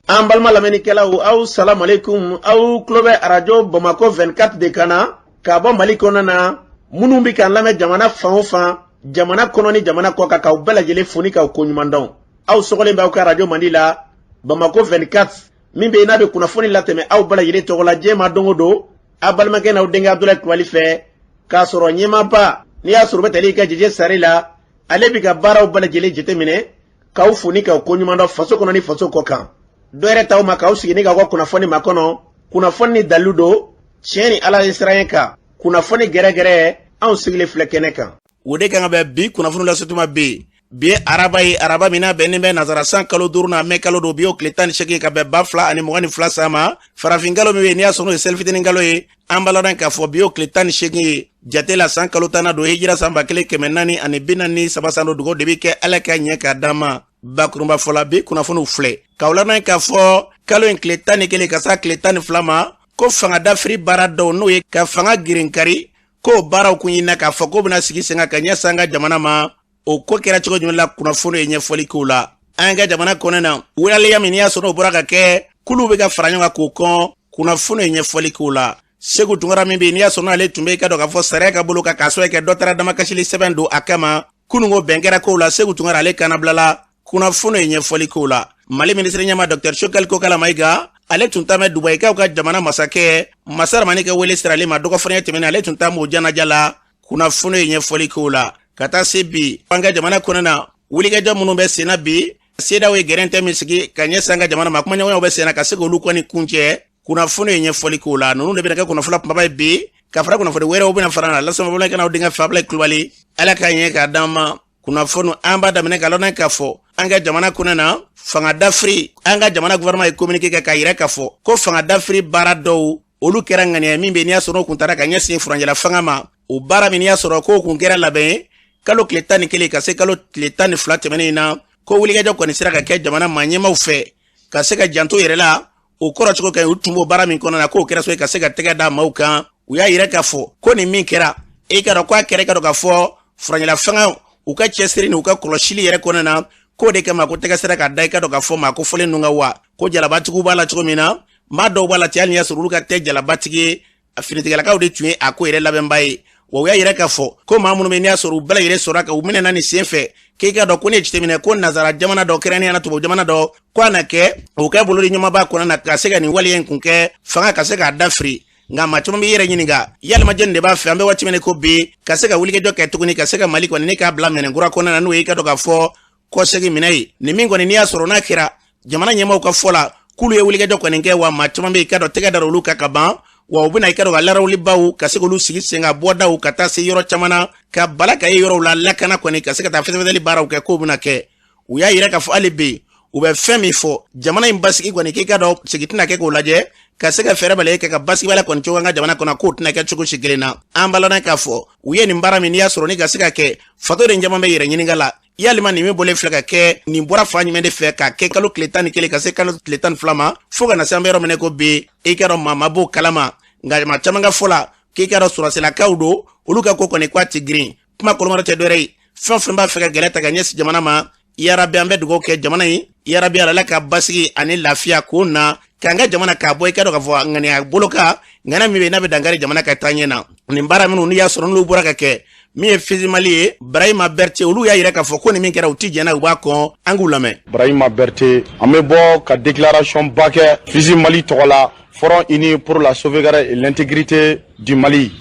An balima lamɛnnikɛlaw, aw salamalekun. Aw tulo bɛ Arajo Bamakɔ 24 de kan na ka bɔ Mali kɔnɔ na. Minnu bɛ k'an lamɛn jamana fan o fan, jamana kɔnɔ ni jamana kɔ kan, k'aw bɛɛ lajɛlen fo ni k'aw koɲuman dɔn. Aw sɔgɔlen bɛ aw ka arajo mandi la, Bamakɔ 24, min bɛ yen n'a bɛ kunnafoni latɛmɛ aw bɛɛ lajɛlen tɔgɔ la diɲɛ ma don o don, aw balimakɛ n'aw denkɛ Abudulayi Kulubali fɛ. K'a sɔrɔ ɲɛmaaba, n'i y'a sɔrɔ u bɛ tali kɛ Jeje Sare la, ale bɛ ka baaraw bɛɛ lajɛlen jateminɛ, k'aw fo ni k'aw koɲuman dɔn faso kɔnɔ ni faso kɔ kan. Dɔ yɛrɛ t'aw ma k'aw sigi ni k'aw ka kunnafoni makɔnɔ, kunnafoni ni dalilu don, tiɲɛ ni Ala ye siran kan, kunnafoni gɛrɛgɛrɛ. Anw sigilen filɛ kɛnɛ kan, o de kan ka bɛn bi kunnafoni lasetuma bɛ yen. Bi ye araba ye, araba min n'a bɛnnen bɛ nazara san kalo 5 na, mɛ kalo don, bi y'o tile 18, ka bɛn 2022 san ma, farafin kalo min bɛ yen n'i y'a sɔrɔ n'o ye selifitinin kalo ye. An b'a ladɔn k'a fɔ bi y'o tile 18 ye jate la, san kalo 10nan don, hijira san 1443 san don. Dugawu de bɛ kɛ, Ala ka ɲɛ k'a d'an ma. Bakurunba fɔla, bi kunnafoniw filɛ k'aw ladɔn k'a fɔ kalo in tile 11 ka se tile 12 ma, ko fanga dafiri baara dɔw, n'o ye ka fanga girinkari, k'o baaraw kun ɲinina k'a fɔ k'o bɛna sigi sen kan ka ɲɛsin an ka jamana ma. O ko kɛra cogo jumɛn la? Kunnafoni ye ɲɛfɔli k'o la. An ka jamana kɔnɔ na, waleya min n'i y'a sɔrɔ n'o bɔra ka kɛ, kuluw bɛ ka fara ɲɔgɔn kan k'o kɔn, kunnafoni ye ɲɛfɔli k'o la. Segu Tunkara min bɛ yen n'i y'a sɔrɔ n'ale tun bɛ i ka dɔn k'a fɔ sariya ka bolo kan, k'a sababu kɛ dɔ taara damakasili sɛbɛn don a kama, kununko bɛn kɛra kow la, Segu Tunkara ale kanabilala, kunnafoni ye ɲɛfɔli k'o la. Mali minisiri ɲɛma Dr Choguel Kokalla Maïga, ale tun ta mɛ Dubayikaw ka jamana masakɛ Masaramani ka wele siralen ma dɔgɔfɔrɔɲɛ tɛmɛnen, ale tun ta m'o janaja la, kunnafoni ye ɲɛfɔli k'o la. Ka taa se bi, an ka jamana kɔnɔ na, wulikajɔ minnu bɛ senna bi, CEDEAO ye gɛrɛntɛ min sigi ka ɲɛsin an ka jamana ma, kumaɲɔgɔnyaw bɛ senna ka se k'olu kɔni kuncɛ, kunnafoni ye ɲɛfɔli k'o la. Ninnu de bɛna kɛ kunnafoni kunbaba ye bi, ka fara kunnafoni wɛrɛw bɛna fara na lasama bamanan n'aw denkɛ Fabila Kulubali. Ala ka ɲɛ k'a d'an ma. Kunnafoni, an b'a daminɛ ka lɔnna k'a fɔ an ka jamana kɔnɔ na, fanga dafiri, an ka jamana gouvernement ye communiqué kɛ k'a yira k'a fɔ ko fanga dafiri baara dɔw, olu kɛra ŋaniya min bɛ n'i y'a sɔrɔ o kun taara ka ɲɛsin furancɛla fanga ma. O baara min n'i y'a sɔrɔ k'o kun kɛra labɛn ye kalo tile 11 ka se kalo tile 12 tɛmɛnen in na, ko wulikajɔ kɔni sera ka kɛ jamana maa ɲɛmaw fɛ ka se ka janto yɛrɛ la. O kɔrɔ cogo ka ɲi, u tun b'o baara min kɔnɔ na, k'o kɛra so ye ka se ka tɛgɛ da maaw kan. U y'a yira k'a fɔ ko nin min kɛra, e ka dɔn k'a kɛra, i ka dɔn k'a fɔ furancɛla fanga u ka cɛsiri ni u ka kɔlɔsili yɛrɛ kɔnɔna na, k'o de kama ko tɛgɛ sera ka da i ka dɔn k'a fɔ maa ko fɔlen ninnu kan. Wa ko jalabatigiw b'a la cogo min na, maa dɔw b'a la ten, hali n'i y'a sɔrɔ olu ka tɛ jalabatigi ye, finitigilakaw de tun ye a ko yɛrɛ labɛnba ye. Wa u y'a yira k'a fɔ ko maa minnu bɛ n'i y'a sɔrɔ u bɛɛ lajɛlen sɔrɔ ka u minɛ nin sen fɛ, k'i ka dɔn ko ne ye jateminɛ ko nazara jamana dɔ, kɛrɛnkɛrɛnnenya la tubabu jamana dɔ, ko a na kɛ o kɛ bolo di ɲɛmaaba kɔnɔ na ka se ka nin waleya in kun kɛ, fanga ka se k'a dafiri. Nka maa caman b'i yɛrɛ ɲininka, yalima jɔnni de b'a fɛ an bɛ waati min ko bi ka se ka wulikajɔ kɛ tuguni ka se ka Mali kɔni ne k'a bila minɛn kura kɔnɔna na, n'o ye i ka dɔn k'a fɔ kɔsegin minɛ ye? Nin min kɔni n'i y'a sɔrɔ n'a kɛra, jamana ɲɛmaaw ka fɔ la k'olu ye wulikajɔ kɔni kɛ, wa maa caman bɛ i ka dɔn tɛgɛ dara olu kan ka ban, wa u bɛna i ka dɔn ka larawulibaw ka se k'olu sigi sen kan, bɔdaw ka taa se yɔrɔ caman na, ka bala ka ye yɔrɔw la lakana kɔni, ka se ka taa fɛsɛfɛsɛli baaraw kɛ k'o bɛna kɛ. U y'a yira k'a fɔ hali bi u bɛ fɛn min fɔ, jamana in basigi kɔni, k'i ka dɔn sigi tɛna kɛ k'o lajɛ ka se ka fɛɛrɛ bɛɛ kɛ ka basigibaliya kɔni cogo an ka jamana kɔnɔ, k'o tɛna kɛ cogo si kelen na. An b'a lɔn k'a fɔ u ye nin baara min n'i y'a sɔrɔ ni ka se ka kɛ, fasoden caman bɛ yɛrɛ ɲininka la, yalima nin min bɔlen filɛ ka kɛ, nin bɔra fan jumɛn de fɛ ka kɛ kalo tile 11 ka se kalo tile 12 ma, fo ka na se an bɛ yɔrɔ min ko bi, i ka dɔn maa ma b'o kalama. Nka maa caman ka fɔ la k'i ka dɔn sɔrɔsilakaw don, olu ka ko kɔni k'a tɛ girin. Kuma kɔlɔmɔ tɛ dɔwɛrɛ ye, fɛn o fɛn b'a fɛ ka gɛlɛya ta ka ɲɛsin jamana ma, yarabi an bɛ dugawu kɛ jamana in, yarabi Ala ka basigi ani lafiya k'o na k'an ka jamana k'a bɔ i ka dɔn k'a fɔ ŋaniya bolo kan, ŋaniya min bɛ yen n'a bɛ dankari jamana ka taa ɲɛ na. Nin baara minnu n'i y'a sɔrɔ n'olu bɔra ka kɛ, min ye FUSI Mali ye, Barahima Berete, olu y'a yira k'a fɔ ko nin min kɛra, u ti jɛn n'a ye, u b'a kɔn. An k'u lamɛn. Barahima Berete, an bɛ bɔ ka déclaration ba kɛ FUSI Mali tɔgɔ la, Front uni pour la sauvegarde et l'intégrité du Mali.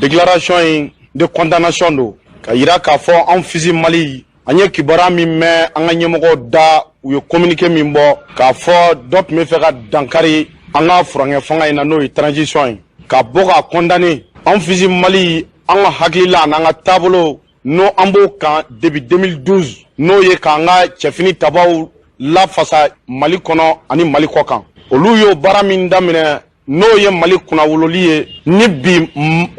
Déclaration in de condamnation don, ka yira k'a fɔ anw FUSI Mali, an ye kibaruya min mɛn an ka ɲɛmɔgɔw da, u ye communiqué min bɔ k'a fɔ dɔ tun bɛ fɛ ka dankari an ka furankɛ fanga in na, n'o ye transition ye, ka bɔ k'a condamner. Anw FUSI Mali, an ka hakilila an'an ka taabolo n'o an b'o kan depuis 2012, n'o ye k'an ka cɛfini tabaw lafasa Mali kɔnɔ ani Mali kɔ kan, olu y'o baara min daminɛ, n'o ye Mali kunnawololi ye, ni bi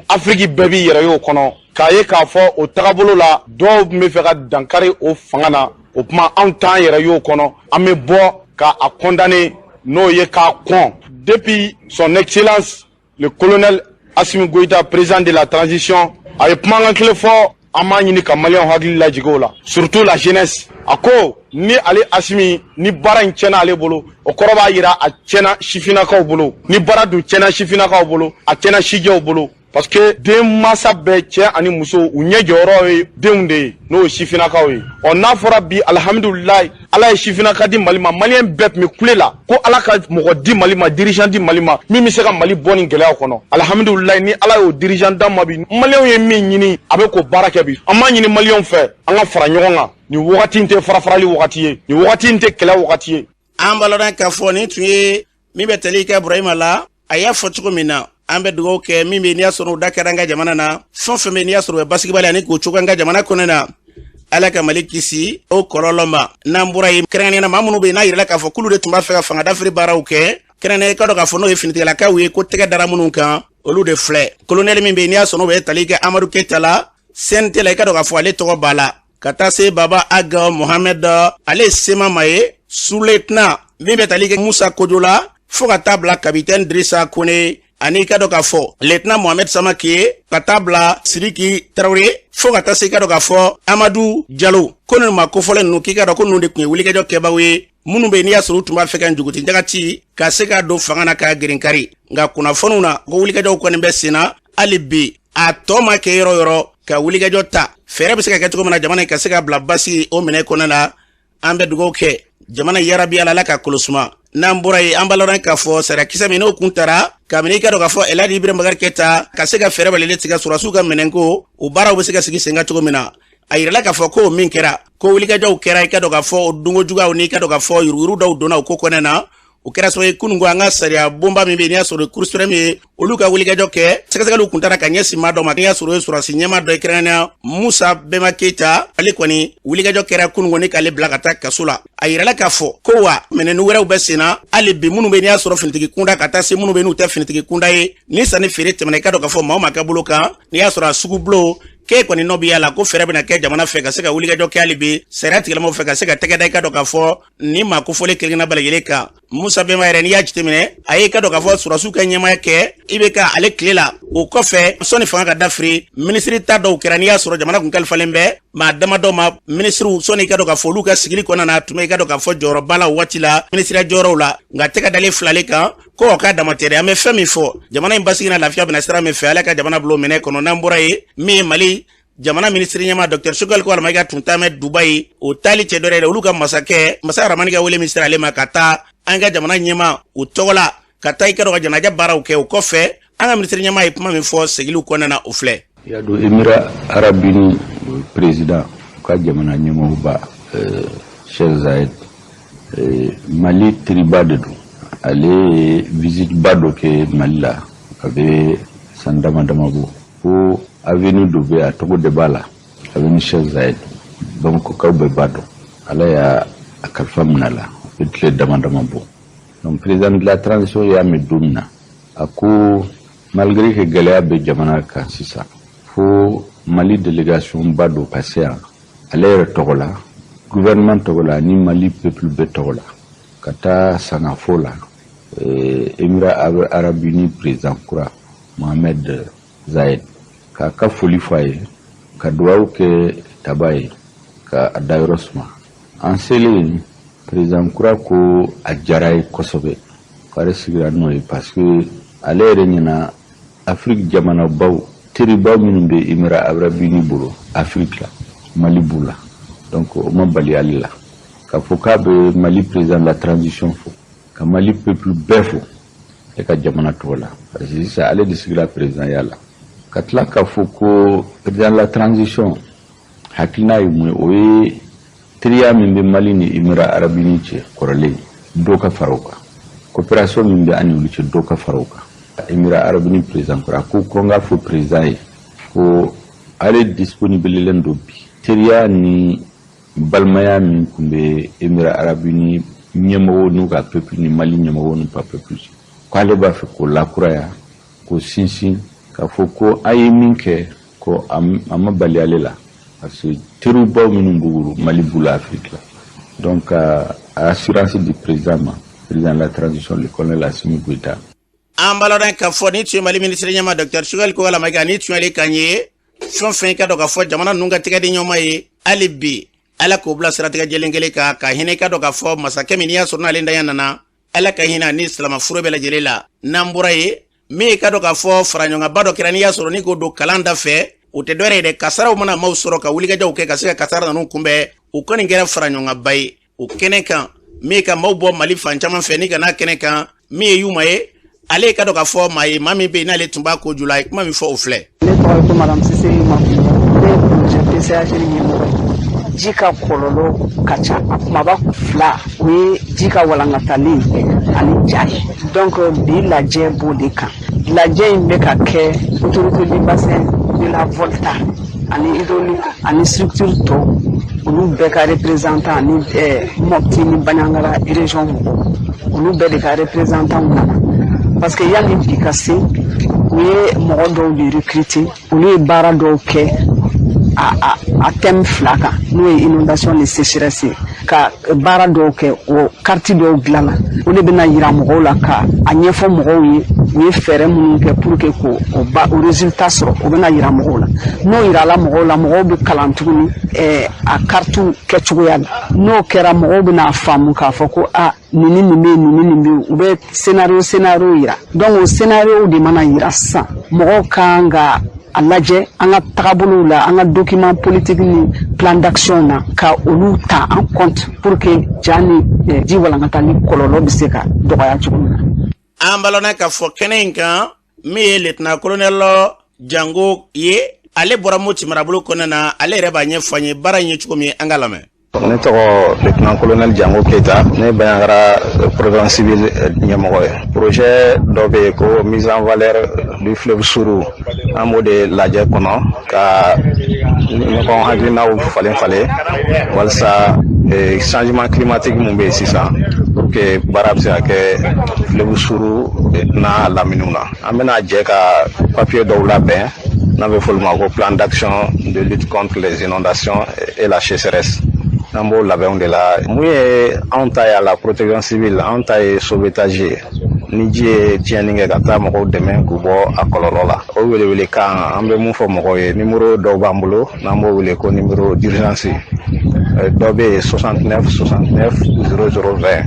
Afiriki bɛɛ b'i yɛrɛ y'o kɔnɔ, k'a ye k'a fɔ o tagabolo la dɔw tun bɛ fɛ ka dankari o fanga na. O tuma anw t'an yɛrɛ y'o kɔnɔ, an bɛ bɔ k'a condamner, n'o ye k'a kɔn. Depuis Son Excellence le colonel Assimi Goïta, président de la transition, a ye kumakan kelen fɔ. An b'a ɲini ka Maliyɛnw hakili lajigin o la, surtout la jeunesse. A ko ni ale Asimi, ni baara in tiɲɛna ale bolo, o kɔrɔ b'a yira a tiɲɛna sifinnakaw bolo. Ni baara dun tiɲɛna sifinnakaw bolo, a tiɲɛna sijɛw bolo, parce que den mansa bɛɛ, cɛ ani muso, u ɲɛ jɔyɔrɔ ye denw de ye, n'o ye sifinnakaw ye. Ɔ, n'a fɔra bi, alihamudulilayi, Ala ye sifinnaka di Mali ma. Maliyɛn bɛɛ tun bɛ kule la ko Ala ka mɔgɔ di Mali ma, dirigeant di Mali ma min bɛ se ka Mali bɔ nin gɛlɛyaw kɔnɔ. Alihamudulilayi, ni Ala y'o dirigeant d'an ma bi, Maliyɛnw ye min ɲini, a bɛ k'o baara kɛ bi. An b'a ɲini Maliyɛnw fɛ, an ka fara ɲɔgɔn kan. Nin wagati in tɛ farafarali wagati ye, nin wagati in tɛ kɛlɛ wagati ye. An b'a k'a fɔ nin tun ye min bɛ tali kɛ Burahima la. A y'a fɔ cogo min na, an bɛ dugawu kɛ min bɛ n'i y'a sɔrɔ u da kɛra an ka jamana na, fɛn o fɛn bɛ n'i y'a sɔrɔ u bɛ basigibali ani k'o cogo an ka jamana kɔnɔ na, Ala ka Mali kisi o kɔlɔlɔ ma. N'an bɔra yen, kɛrɛnkɛrɛnnenya na, maa minnu bɛ yen n'a yirala k'a fɔ k'olu de tun b'a fɛ ka fanga dafiri baaraw kɛ, kɛrɛnkɛrɛnnenya i ka dɔn k'a fɔ n'o ye finitigilakaw ye, ko tɛgɛ dara minnu kan, olu de filɛ: kolonɛli min bɛ yen n'i y'a sɔrɔ n'o bɛ tali kɛ Amadu Keyita la CNT la, i ka dɔn k'a fɔ ale tɔgɔ b'a la, ka taa se Baba Aga Mohamɛd, ale ye CMA maa ye, sous-lieutenant min bɛ tali kɛ Musa Kojo la, fo ka taa bila capitaine Dirisa Kone, ani i ka dɔn k'a fɔ lieutenant Mohamed Samake, ka taa bila Sidiki Tarawele, fo ka taa se i ka dɔn k'a fɔ Amadu Jalo. Ko ninnu ma kofɔlen ninnu, k'i ka dɔn ko ninnu de tun ye wulikajɔ kɛbaw ye, minnu bɛ yen n'i y'a sɔrɔ u tun b'a fɛ ka njuguti jagati ka se ka don fanga na k'a girinkari. Nka kunnafoniw na ko wulikajɔw kɔni bɛ sen na hali bi, a tɔ ma kɛ yɔrɔ yɔrɔ ka wulikajɔ ta. Fɛɛrɛ bɛ se ka kɛ cogo min na jamana in ka se ka bila basi o minɛ kɔnɔ la, an bɛ dugawu kɛ jamana yarabi Ala ka kolosuma. N'an bɔra yen, an b'a lɔn k'a fɔ sariyakisɛ min n'o kun tara kabini i ka dɔn k'a fɔ Elhaji Ibrahim Bakari Keyita ka se ka fɛɛrɛ balili tigɛ sɔrɔdasiw ka minɛnko, o baaraw bɛ se ka sigi sen kan cogo min na. A yirala k'a fɔ ko min kɛra, ko wulikajɔw kɛra, i ka dɔn k'a fɔ o dunko juguyaw ni i ka dɔn k'a fɔ yuruguyurugu dɔw donna o ko kɔnɛ na. O kɛra sababu ye kununko an ka sariya bonba min bɛ yen n'i y'a sɔrɔ Cour suprême ye, olu ka wulikajɔ kɛ, sɛgɛsɛgɛliw kun taara ka ɲɛsin maa dɔ ma, n'i y'a sɔrɔ o ye sɔrɔdasi ɲɛmaa dɔ ye, kɛrɛnkɛrɛnnenya Musa Bɛnba Keyita. Ale kɔni, wulikajɔ kɛra kununko ni k'ale bila ka taa kaso la. A yirala k'a fɔ ko wa minɛni wɛrɛw bɛ sen na hali bi, minnu bɛ n'i y'a sɔrɔ finitigi kunda, ka taa se minnu bɛ n'u tɛ finitigi kunda ye. Ni sanni feere tɛmɛna, i ka dɔn k'a fɔ maa o maa ka bolo kan n'i y'a sɔrɔ a sugu bulon k'e kɔni nɔ bɛ y'a la, ko fɛɛrɛ bɛna kɛ jamana fɛ ka se ka wulikajɔ kɛ hali bi sariya tigilamɔgɔw fɛ ka se ka tɛgɛ da i ka dɔn k'a fɔ ni maa kofɔlen kelen-kelenna bɛɛ lajɛlen kan. Musa Bɛnba yɛrɛ, n'i y'a jateminɛ, a ye i ka dɔn k'a fɔ sɔrɔdasiw ka ɲɛmaaya kɛ i bɛ ka ale tile la. O kɔfɛ, sɔnni fanga ka dafiri, minisiri ta dɔw kɛra n'i y'a sɔrɔ jamana kun kalifalen bɛ maa damadɔ ma minisiriw. Sɔnni i ka dɔn k'a fɔ olu ka sigili kɔnɔna na, tun bɛ i ka dɔn k'a fɔ jɔyɔrɔba la o waati la, minisiriya jɔyɔrɔw la. Nka tɛgɛ dalen filalen kan ko o ka dama tɛ dɛ. An bɛ fɛn min fɔ, jamana in basigi na lafiya bɛna sira min fɛ, Ala ka jamana bila o minɛ kɔnɔ. N'an bɔra yen, min ye Mali jamana minisiri ɲɛma Dr Choguel Kokalla Maïga tun taa mɛ Dubayi, o taali cɛ dɔ yɛrɛ, olu ka masakɛ masa Ramani ka wele min sera ale ma ka taa an ka jamana ɲɛma o tɔgɔ la, ka taa i ka dɔn ka janaja baaraw kɛ. O kɔfɛ, an ka minisiri ɲɛma ye kuma min fɔ segiliw kɔnɔna na, o filɛ. I y'a dɔn, Émirats arabes unis président, u ka jamana ɲɛmɔgɔba Cheikh Zayed, Mali teriba de don. Ale ye visite ba dɔ kɛ Mali la a bɛ san dama dama bɔ, ko avenue dɔ bɛ, a tɔgɔ de b'a la, avenue Cheikh Zayed. Bamakɔkaw bɛɛ b'a dɔn. Ala y'a a kalifa minɛ a la, a bɛ tile dama dama bɔ. Donc président de la transition y'a mɛn don min na, a ko malgré que gɛlɛya bɛ jamana kan sisan, fo Mali délégation ba dɔ ka se yan, ale yɛrɛ tɔgɔ la, gouvernement tɔgɔ la ani Mali peuple bɛɛ tɔgɔ la, ka taa sangafo la Émirats arabes unis président kura Mohamed Zayed, k'a ka foli fɔ a ye, ka dugawu kɛ taba ye, ka a dayɔrɔ suma. An selen, président kura ko a diyara ye kosɛbɛ, k'ale sigira n'o ye, parce que ale yɛrɛ ɲɛna, Afiriki jamanabaw teribaw minnu bɛ Émirats arabes unis bolo Afiriki la, Mali b'u la. Donc o ma bali ale la k'a fɔ k'a bɛ Mali président de la transition fo, ka Mali peuple bɛɛ fo e ka jamana tɔgɔ la, parce que sisan ale de sigira président ya la. Ka tila k'a fɔ ko président de la transition hakilina ye mun ye, o ye teriya min bɛ Mali ni Émirats arabes unis cɛ kɔrɔlen, dɔ ka fara o kan, coopération min bɛ an ni olu cɛ, dɔ ka fara o kan. Émirats arabes unis président kɔrɔ, a ko ko n k'a fɔ président ye ko ale disponible don bi, teriya ni balimaya min tun bɛ Émirats arabes unis ɲɛmɔgɔw n'u ka peuple ni Mali ɲɛmɔgɔw n'u ka peuple, k'ale b'a fɛ k'o lakuraya, k'o sinsin, k'a fɔ ko a ye min kɛ, ko a ma bali ale la, parce que teribaw minnu b'u bolo, Mali b'u la Afiriki la. Donc a assurance di président ma, président de la transition, le colonel Assimi Goïta. An b'a lɔn k'a fɔ ni tun ye Mali minisiri ɲɛma Dr Choguel Kokalla Maïga, ni tun y'ale kan ye. Fɛn o fɛn i ka dɔn k'a fɔ jamana ninnu ka tɛgɛ di ɲɔgɔn ye hali bi, Ala k'o bila siratigɛ jɛlen kelen kan, ka hinɛ i ka dɔn k'a fɔ masakɛ min n'i y'a sɔrɔ n'ale danya nana, Ala ka hinɛ ni silama furu bɛɛ lajɛlen la. N'an bɔra yen, min i ka dɔn k'a fɔ faraɲɔgɔnba dɔ kɛra n'i y'a sɔrɔ n'i k'o don kalan da fɛ, o tɛ dɔwɛrɛ ye dɛ, kasaraw mana maaw sɔrɔ ka wulikajɔw kɛ ka se ka kasara ninnu kunbɛn, o kɔni kɛra faraɲɔgɔnba ye o kɛnɛ kan, min ka maaw bɔ Mali fan caman fɛ ni ka n'a kɛnɛ kan. Min ye Yuma ye, ale ka dɔn k'a fɔ maa ye, maa min bɛ yen n'ale tun b'a ko ju la, a ye kuma min fɔ, o filɛ. Ne tɔgɔ ye ko Madame Sise Yuma, ne ye projet PCAG ɲɛmɔgɔ ye. Ji ka kɔlɔlɔ ka ca, a kumaba fila, o ye ji ka walankatali ani ja ye. Donc bi lajɛ b'o de kan. Lajɛ in bɛ ka kɛ autorité du bassin de la Volta ani hydraulique ani structure tɔ, olu bɛɛ ka représentant ani Mopti ni Bandiagara région mɔgɔw, olu bɛɛ de ka représentant nana, parce que yanni bi ka se, u ye mɔgɔ dɔw de recruter, olu ye baara dɔw kɛ a thème fila kan, n'o ye inondation ni sécheresse ye, ka baara dɔw kɛ, o carte dɔw dilanna, o de bɛna yira mɔgɔw la, ka a ɲɛfɔ mɔgɔw ye u ye fɛɛrɛ minnu kɛ pour que k'o o ba o résultat sɔrɔ. O bɛna yira mɔgɔw la. N'o yirala mɔgɔw la, mɔgɔw bɛ kalan tuguni a carte kɛcogoya la. N'o kɛra, mɔgɔw bɛna faamu k'a fɔ ko a nin ni nin bɛ yen, nin ni nin bɛ yen. U bɛ scénario yira. Donc o scénario de mana yira sisan, mɔgɔw kan ka a lajɛ an ka tagabolow la, an ka document politique ni plan d'action na, ka olu ta en compte pour que ja ni ji walankatali kɔlɔlɔ bɛ se ka dɔgɔya cogo min na. An balana k'a fɔ kɛnɛ in kan, min ye lieutenant colonel Jango ye, ale bɔra Moti marabolo kɔnɔna na, ale yɛrɛ b'a ɲɛfɔ an ye baara in ye cogo min. An ka lamɛn. Ne tɔgɔ lieutenant colonel Jango Keyita, ne ye Bandiagara protection civile ɲɛmɔgɔ ye. Projet dɔ bɛ yen ko mise en valeur du fleuve Sourou, an b'o de lajɛ kɔnɔ ka ɲɔgɔn hakilinaw falen falen walasa changement climatique mun bɛ yen sisan, pour que baara bɛ se ka kɛ fleuve Sourou n'a laminiw na. An bɛna jɛ ka papier dɔw labɛn n'a bɛ fɔ olu ma ko plan d'action de lutte contre les inondations et la sécheresse. An b'o labɛnw de la. Mun ye anw ta ye a la protection civile? Anw ta ye sauvetage ye. Ni ji ye tiɲɛni kɛ, ka taa mɔgɔw dɛmɛ k'u bɔ a kɔlɔlɔ la. O welewelekan an bɛ mun fɔ mɔgɔw ye, nimoro dɔw b'an bolo n'an b'o wele ko numéro d'urgence. Dɔ bɛ yen 69 69 00 20,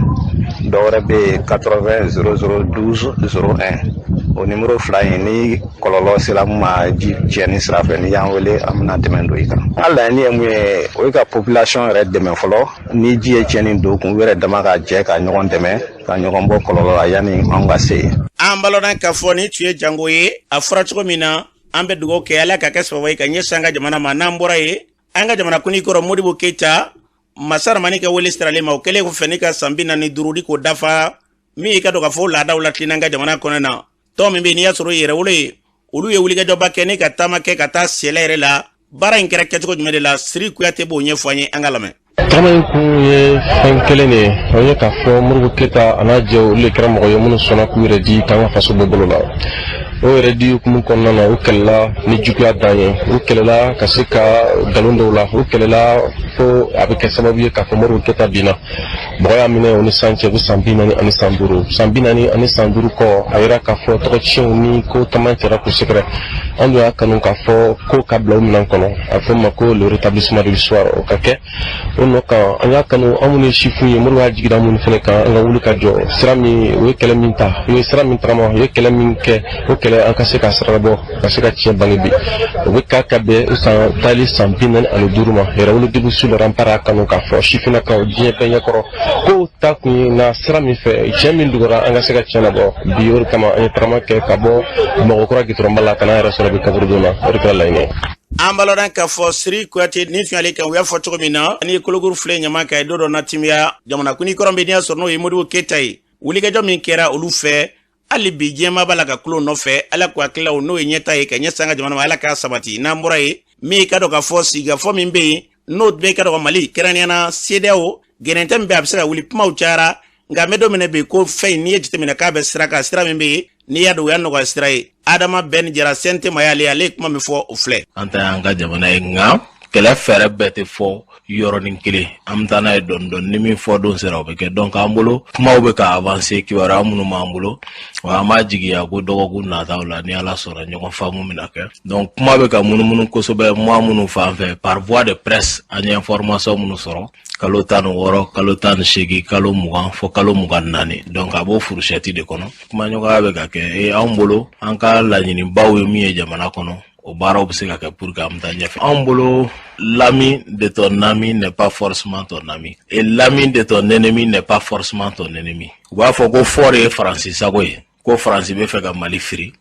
dɔ wɛrɛ bɛ yen 80 00 12 01. O nimoro fila in, ni kɔlɔlɔ sera mun ma ji tiɲɛni sira fɛ, n'i y'an wele, an bɛna dɛmɛ don i kan. An ka laɲini ye mun ye? O ye ka population yɛrɛ dɛmɛ fɔlɔ. Ni ji ye tiɲɛni don kun, u yɛrɛ dama ka jɛ ka ɲɔgɔn dɛmɛ ka ɲɔgɔn bɔ kɔlɔlɔ la yanni anw ka se yen. An balona k'a fɔ ni tun ye Jango ye. A fɔra cogo min na, an bɛ dugawu kɛ, Ala ka kɛ sababu ye ka ɲɛsin an ka jamana ma. N'an bɔra yen, an ka jamana kuntigi kɔrɔ Modibo Keyita, masaramani ka wele siralen ma, o kɛlen kɔfɛ ni ka san 45 di k'o dafa, min y'i ka dɔn k'a fɔ laadaw la tilenna an ka jamana kɔnɔ na, tɔn min bɛ yen n'i y'a sɔrɔ yɛrɛwolo ye, olu ye wulikajɔba kɛ ni ka taama kɛ ka taa sɛlɛ yɛrɛ la. Baara in kɛra kɛcogo jumɛn de la? Siri Kuyate b'o ɲɛfɔ an ye, an ka lamɛn. Tagama in kun ye fɛn kelen de ye, o ye k'a fɔ Modibo Keyita a n'a jɛw, olu de kɛra mɔgɔ ye minnu sɔnna k'u yɛrɛ di k'an ka faso bɔ bolo la. O yɛrɛ di hukumu kɔnɔna na, u kɛlɛla ni juguya dan ye, u kɛlɛla ka se ka nkalon dɔw la, u kɛlɛla fo a bɛ kɛ sababu ye k'a fɔ Modibo Keyita binna. Mɔgɔ y'a minɛ o ni san cɛ bɛ san 45. San 45 kɔ, a yira k'a fɔ tɔgɔcɛnw ni ko caman cɛra k'u sɛgɛrɛ. An dun y'a kanu k'a fɔ ko ka bila o minɛn kɔnɔ, a fɔ ma ko le rétablissement de l'histoire, o ka kɛ o nɔ kan. An y'a kanu, an minnu ye sifin ye, Modibo y'a jigi da minnu fana kan, an ka wuli ka jɔ sira min o ye kɛlɛ min ta, u ye sira min tagama, u ye kɛlɛ min kɛ, o kɛlɛ an ka se ka sira bɔ, ka se ka tiɲɛ bange bi. O bɛ ka bɛn san taali san 45 ma. Yɛrɛwolo Debout sur les remparts y'a kanu k'a fɔ sifinnakaw diɲɛ bɛɛ ɲɛkɔrɔ ko ta kun ye na sira min fɛ, tiɲɛ min dugura, an ka se ka tiɲɛ labɔ bi. O de kama an ye tagama kɛ ka bɔ Bamakɔkura gitɔrɔnba la ka n'an yɛrɛ sɔrɔ bi kaburudon na. O de kɛra laɲini ye. An balona k'a fɔ Siri Kuyate ni fiɲɛli kan, u y'a fɔ cogo min na, ni kolokuru filɛ ɲama kan ye, don dɔ na timiya. Jamana kuntigi kɔrɔ bɛ n'i y'a sɔrɔ n'o ye Modibo Keyita ye, wulikajɔ min kɛra olu fɛ, hali bi diɲɛmaa b'a la ka kulo nɔfɛ. Ala k'u hakililaw n'o ye ɲɛta ye ka ɲɛsin an ka jamana ma, Ala k'a sabati. N'an bɔra yen, min ka dɔn k'a fɔ sigikafɔ min bɛ yen, n'o bɛ ka dɔn ka Mali kɛrɛnkɛrɛnnenya la CEDEAO gɛrɛntɛ min bɛ, a bɛ se ka wuli, kumaw cayara, nka n bɛ don min na bi, ko fɛn in n'i ye jateminɛ k'a bɛ sira kan, sira min bɛ yen n'i y'a dɔn o y'a nɔgɔya sira ye. Adama Bɛn Jara CNT ma y'ale, ale ye kuma min fɔ, o filɛ. An ta y'an ka jamana ye, nka Kɛlɛ fɛɛrɛ bɛɛ tɛ fɔ yɔrɔnin kelen, an bɛ taa n'a ye dɔɔni dɔɔni, ni min fɔ don sera, o bɛ kɛ. Donc an bolo, kumaw bɛ ka avancer, kibaruya minnu b'an bolo, wa an b'a jigiya ko dɔgɔkun nataw la, ni Ala sɔnna, ɲɔgɔn faamu bɛna kɛ. Donc kuma bɛ ka munumunu kosɛbɛ mois minnu fan fɛ, par voie de presse, an ye information minnu sɔrɔ, kalo 16, kalo 18, kalo 20 fo kalo 24. Donc a b'o fourchette de kɔnɔ, kumaɲɔgɔnya bɛ ka kɛ. E anw bolo, an ka laɲinibaw ye min ye jamana kɔnɔ, o baaraw bɛ se ka kɛ pour que an bɛ taa ɲɛfɛ. Anw bolo, l'ami de ton ami n'est pas forcément ton ami et l'ami de ton ennemi n'est pas forcément ton ennemi. U b'a fɔ ko fort ye Faransi sago ye, ko Faransi bɛ fɛ ka Mali firi.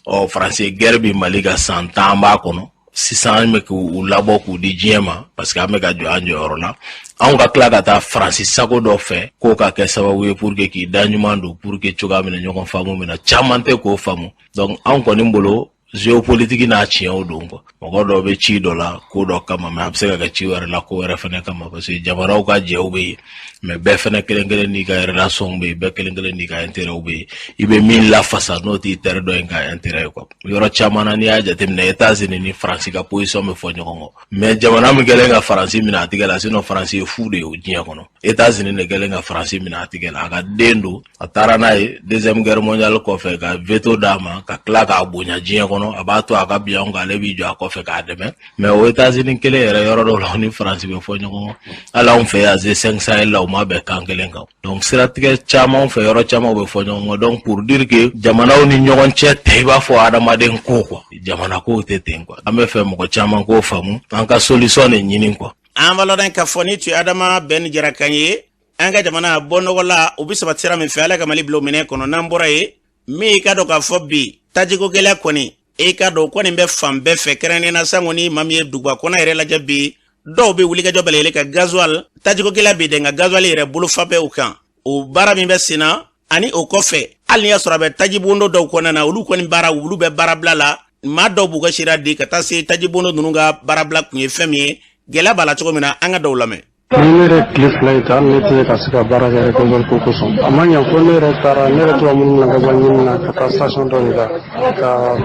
Ɔ, Faransi ye guerre bi Mali ka san 10 b'a kɔnɔ sisan, an bɛ k'u labɔ k'u di diɲɛ ma, parce que an bɛ ka jɔ an jɔyɔrɔ la. Anw ka tila ka taa Faransi sago dɔ fɛ k'o ka kɛ sababu ye pour que k'i da ɲuman don, pour que cogoya min na ɲɔgɔn faamu min na, caman tɛ k'o faamu. Donc anw kɔni bolo, géopolitique n'a tiɲɛw don quoi. Mɔgɔ dɔw bɛ ci dɔ la ko dɔ kama, mais a bɛ se ka kɛ ci wɛrɛ la ko wɛrɛ fɛnɛ kama, parce que jamanaw ka jɛw bɛ yen, mais bɛɛ fɛnɛ kelen kelen n'i ka relation bɛ yen, bɛɛ kelen kelen n'i ka intérêt bɛ yen. I bɛ min lafasa, n'o t'i teri dɔ in ka intérêt ye quoi. Yɔrɔ caman na, n'i y'a jateminɛ, États-Unis ni Faransi ka position bɛ fɔ ɲɔgɔn kɔ, mais jamana min kɛlen ka Faransi minɛ a tigɛ la, sinon Faransi ye fu de ye o diɲɛ kɔnɔ. États-Unis de kɛlen ka Faransi minɛ a tigɛ la, a ka den don, a taara n'a ye Deuxième Guerre mondiale kɔfɛ, ka veto d'a ma, ka tila k'a bonya diɲɛ kɔnɔ, a b'a to a ka bi anw kan, ale b'i jɔ a kɔfɛ k'a dɛmɛ. Mais o États-Unis kelen yɛrɛ, yɔrɔ dɔw la, o ni Faransi bɛ fɔ ɲɔgɔn kɔ. Hali anw fɛ yan, G5 Sahel la, u ma bɛn kan kelen kan. Donc siratigɛ caman fɛ, yɔrɔ caman bɛ fɔ ɲɔgɔn kɔ. Donc pour dire que jamanaw ni ɲɔgɔn cɛ tɛ i b'a fɔ adamaden ko quoi, jamana kow tɛ ten quoi. An bɛ fɛ mɔgɔ caman k'o faamu, an ka solution de ɲini quoi. An b'a lɔn k'a fɔ ni tun ye Adama Bɛn Jara kan ye, an ka jamana bɔ nɔgɔ la, u bɛ sabati sira min fɛ, Ala ka Mali bila o minɛ kɔnɔ. N'an bɔra yen, min i ka dɔn k'a fɔ bi, tajiko gɛlɛya kɔni, e ka dɔn kɔni bɛ fan bɛɛ fɛ, kɛrɛnkɛrɛnnenya na sango ni maa min ye duguba kɔnɔ yɛrɛ lajɛ bi, dɔw bɛ wulikajɔ bɛɛ lajɛlen ka gasoil. Tajiko gɛlɛya bɛ dɛ, nka gasoil yɛrɛ bolofa bɛ u kan, o baara min bɛ sen na. Ani o kɔfɛ, hali n'i y'a sɔrɔ a bɛ tajibondo dɔw kɔnɔna na, olu kɔni baara, olu bɛ baarabila la. Maa dɔw b'u ka sira di ka taa se tajibondo ninnu ka baarabila kun ye fɛn min ye, gɛlɛya b'a la cogo min na, an ka dɔw lamɛn. Ni ne yɛrɛ tile 2 in ta, hali ne tɛ se ka se ka baara kɛ gasoil ko kosɔn. A ma ɲa fo ne yɛrɛ taara, ne yɛrɛ tora minnu na gasoil ɲini na, ka taa station dɔ de la, ka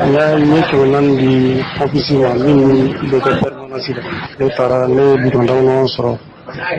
n ye 400 di pompiste ma min bɛ kɛ permanence la. Ne taara, ne ye bidon damadɔ sɔrɔ.